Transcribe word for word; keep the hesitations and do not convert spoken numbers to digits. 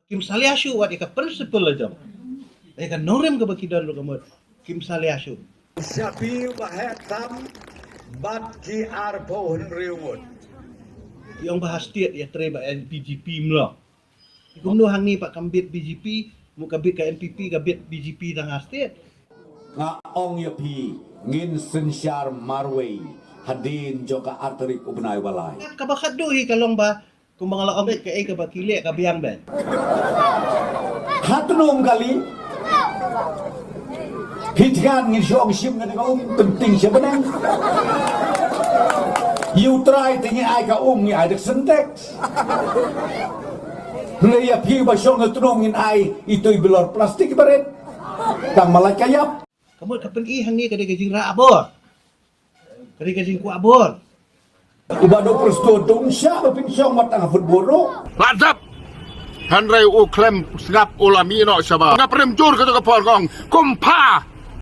Kim salia shuh wat ïa ka principle la jong. Ïa ka nongrim kaba ki don ruh ka mut. Kim salia shuh. Sha phi ba heh tam bad ki arphew hynriew ngut. Ïong ba ha state ïa trei ba N P G P mlo. Kumno hangne pat kam bit B J P, mu ka bit ka N P P, ka bit B J P tang ha state. Nga ong ïa phi, ngin synshar marwei hadien jong ka artylli u bnai ba lai. Kaba khatduh hi ka long ba kumba nga la ong, ka ei kaba ki leh ka biang beit. Ha tnum kali. Phi thngan ngin shu ong shim ngan ka um pynting sha bneng. Ïa u trai te ngi ai ka um, ngi ai da ka Sintex. Hynrei ïa phi ba shong ha tnum ngin ai itu i bilor plastik barit. Tang ma lait ka ïap. Ka mut ka pyni hangne ka dei ka jingrah bor. Ka dei ka jingkwah bor. Uba duk prestone dong sha ba pynshong mat tang ha football ruh. Ba dap. Hynrei u khlem sngap u la mih noh shaba. Nga pyrem jur kato ka por nga ong, kum pha.